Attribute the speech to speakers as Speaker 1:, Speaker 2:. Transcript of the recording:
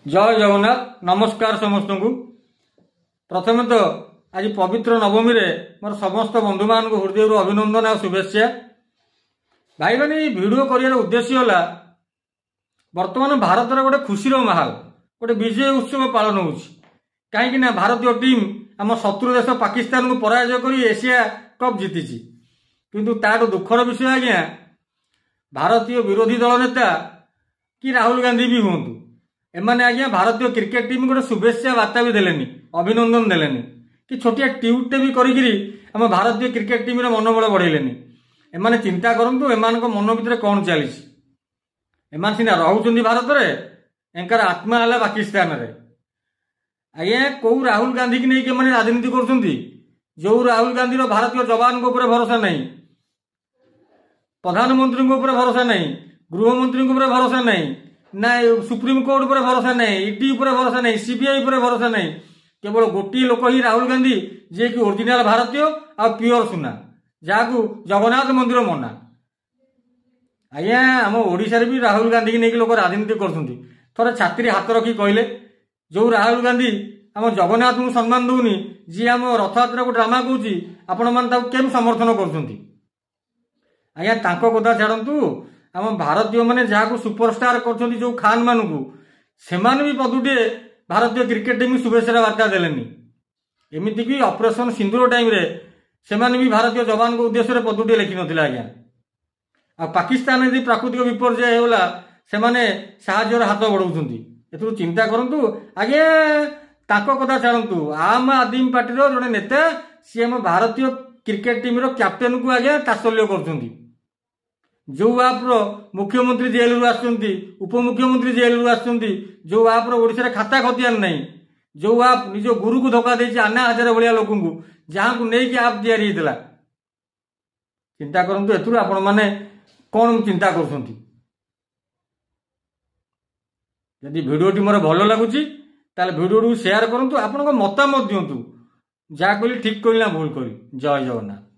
Speaker 1: ଜୟ ଜଗନ୍ନାଥ। ନମସ୍କାର ସମସ୍ତଙ୍କୁ। ପ୍ରଥମେ ତ ଆଜି ପବିତ୍ର ନବମୀରେ ମୋର ସମସ୍ତ ବନ୍ଧୁମାନଙ୍କୁ ହୃଦୟରୁ ଅଭିନନ୍ଦନ ଆଉ ଶୁଭେଚ୍ଛା। ଭାଇମାନେ, ଏଇ ଭିଡ଼ିଓ କରିବାର ଉଦ୍ଦେଶ୍ୟ ହେଲା, ବର୍ତ୍ତମାନ ଭାରତରେ ଗୋଟେ ଖୁସିର ମାହୋଲ, ଗୋଟେ ବିଜୟ ଉତ୍ସବ ପାଳନ ହେଉଛି। କାହିଁକି ନା ଭାରତୀୟ ଟିମ୍ ଆମ ଶତ୍ରୁ ଦେଶ ପାକିସ୍ତାନକୁ ପରାଜୟ କରି ଏସିଆ କପ୍ ଜିତିଛି। କିନ୍ତୁ ତାଠୁ ଦୁଃଖର ବିଷୟ ଆଜ୍ଞା, ଭାରତୀୟ ବିରୋଧୀ ଦଳ ନେତା କି ରାହୁଲ ଗାନ୍ଧୀ ବି ହୁଅନ୍ତୁ, ଏମାନେ ଆଜ୍ଞା ଭାରତୀୟ କ୍ରିକେଟ ଟିମ୍ ଗୋଟେ ଶୁଭେଚ୍ଛା ବାର୍ତ୍ତା ବି ଦେଲେନି, ଅଭିନନ୍ଦନ ଦେଲେନି କି ଛୋଟିଆ ଟ୍ୱିଟ୍ଟେ ବି କରିକିରି ଆମ ଭାରତୀୟ କ୍ରିକେଟ ଟିମ୍ର ମନୋବଳ ବଢ଼େଇଲେନି। ଏମାନେ ଚିନ୍ତା କରନ୍ତୁ, ଏମାନଙ୍କ ମନ ଭିତରେ କ'ଣ ଚାଲିଛି। ଏମାନେ ସିନା ରହୁଛନ୍ତି ଭାରତରେ, ଏଙ୍କର ଆତ୍ମା ହେଲା ପାକିସ୍ତାନରେ। ଆଜ୍ଞା, କୋଉ ରାହୁଲ ଗାନ୍ଧୀକି ନେଇକି ଏମାନେ ରାଜନୀତି କରୁଛନ୍ତି? ଯୋଉ ରାହୁଲ ଗାନ୍ଧୀର ଭାରତୀୟ ଯବାନଙ୍କ ଉପରେ ଭରସା ନାହିଁ, ପ୍ରଧାନମନ୍ତ୍ରୀଙ୍କ ଉପରେ ଭରସା ନାହିଁ, ଗୃହମନ୍ତ୍ରୀଙ୍କ ଉପରେ ଭରସା ନାହିଁ, ନା ସୁପ୍ରିମକୋର୍ଟ ଉପରେ ଭରସା ନାହିଁ, ଇଡି ଉପରେ ଭରସା ନାହିଁ, ସିବିଆଇ ଉପରେ ଭରସା ନାହିଁ, କେବଳ ଗୋଟିଏ ଲୋକ ହିଁ ରାହୁଲ ଗାନ୍ଧୀ, ଯିଏକି ଓରିଜିନାଲ ଭାରତୀୟ ଆଉ ପିଓର ସୁନା, ଯାହାକୁ ଜଗନ୍ନାଥ ମନ୍ଦିର ମନା। ଆଜ୍ଞା, ଆମ ଓଡ଼ିଶାରେ ବି ରାହୁଲ ଗାନ୍ଧୀକି ନେଇକି ଲୋକ ରାଜନୀତି କରୁଛନ୍ତି। ଥରେ ଛାତିରେ ହାତ ରଖି କହିଲେ, ଯୋଉ ରାହୁଲ ଗାନ୍ଧୀ ଆମ ଜଗନ୍ନାଥଙ୍କୁ ସମ୍ମାନ ଦଉନି, ଯିଏ ଆମ ରଥଯାତ୍ରାକୁ ଡ୍ରାମା କହୁଛି, ଆପଣମାନେ ତାକୁ କେମିତି ସମର୍ଥନ କରୁଛନ୍ତି? ଆଜ୍ଞା, ତାଙ୍କ କଥା ଛାଡ଼ନ୍ତୁ। ଆମ ଭାରତୀୟମାନେ ଯାହାକୁ ସୁପରଷ୍ଟାର କରୁଛନ୍ତି, ଯୋଉ ଖାନ ମାନଙ୍କୁ, ସେମାନେ ବି ପଦୁଟିଏ ଭାରତୀୟ କ୍ରିକେଟ ଟିମ୍ ଶୁଭେଚ୍ଛାର ବାର୍ତ୍ତା ଦେଲେନି। ଏମିତିକି ଅପରେସନ ସିନ୍ଦୁର ଟାଇମରେ ସେମାନେ ବି ଭାରତୀୟ ଯବାନଙ୍କ ଉଦ୍ଦେଶ୍ୟରେ ପଦୁଟିଏ ଲେଖିନଥିଲେ ଆଜ୍ଞା। ଆଉ ପାକିସ୍ତାନରେ ଯଦି ପ୍ରାକୃତିକ ବିପର୍ଯ୍ୟୟ ହେଇଗଲା, ସେମାନେ ସାହାଯ୍ୟର ହାତ ବଢ଼ାଉଛନ୍ତି। ଏଥିରୁ ଚିନ୍ତା କରନ୍ତୁ ଆଜ୍ଞା। ତାଙ୍କ କଥା ଛାଡ଼ନ୍ତୁ, ଆମ ଆଦମୀ ପାର୍ଟିର ଜଣେ ନେତା, ସିଏ ଆମ ଭାରତୀୟ କ୍ରିକେଟ ଟିମ୍ର କ୍ୟାପ୍ଟେନକୁ ଆଜ୍ଞା ତାତ୍ସଲ୍ୟ କରୁଛନ୍ତି। ଯୋଉ ଆପ୍ର ମୁଖ୍ୟମନ୍ତ୍ରୀ ଜେଲରୁ ଆସୁଛନ୍ତି, ଉପମୁଖ୍ୟମନ୍ତ୍ରୀ ଜେଲରୁ ଆସୁଛନ୍ତି, ଯୋଉ ଆପ୍ର ଓଡ଼ିଶାରେ ଖାତା ଖତିଆନ ନାହିଁ, ଯୋଉ ଆପ୍ ନିଜ ଗୁରୁକୁ ଧୋକା ଦେଇଛି, ଆନ୍ନା ହଜାରେ ଭଳିଆ ଲୋକଙ୍କୁ ଯାହାଙ୍କୁ ନେଇକି ଆପ୍ ତିଆରି ହେଇଥିଲା, ଚିନ୍ତା କରନ୍ତୁ ଏଥିରୁ ଆପଣମାନେ କ'ଣ ଚିନ୍ତା କରୁଛନ୍ତି। ଯଦି ଭିଡ଼ିଓଟି ମୋର ଭଲ ଲାଗୁଛି, ତାହେଲେ ଭିଡ଼ିଓଟିକୁ ସେୟାର କରନ୍ତୁ, ଆପଣଙ୍କ ମତାମତ ଦିଅନ୍ତୁ, ଯାହା କହିଲି ଠିକ୍ କହିଲି ନା ଭୁଲ କହିଲି। ଜୟ ଜଗନ୍ନାଥ।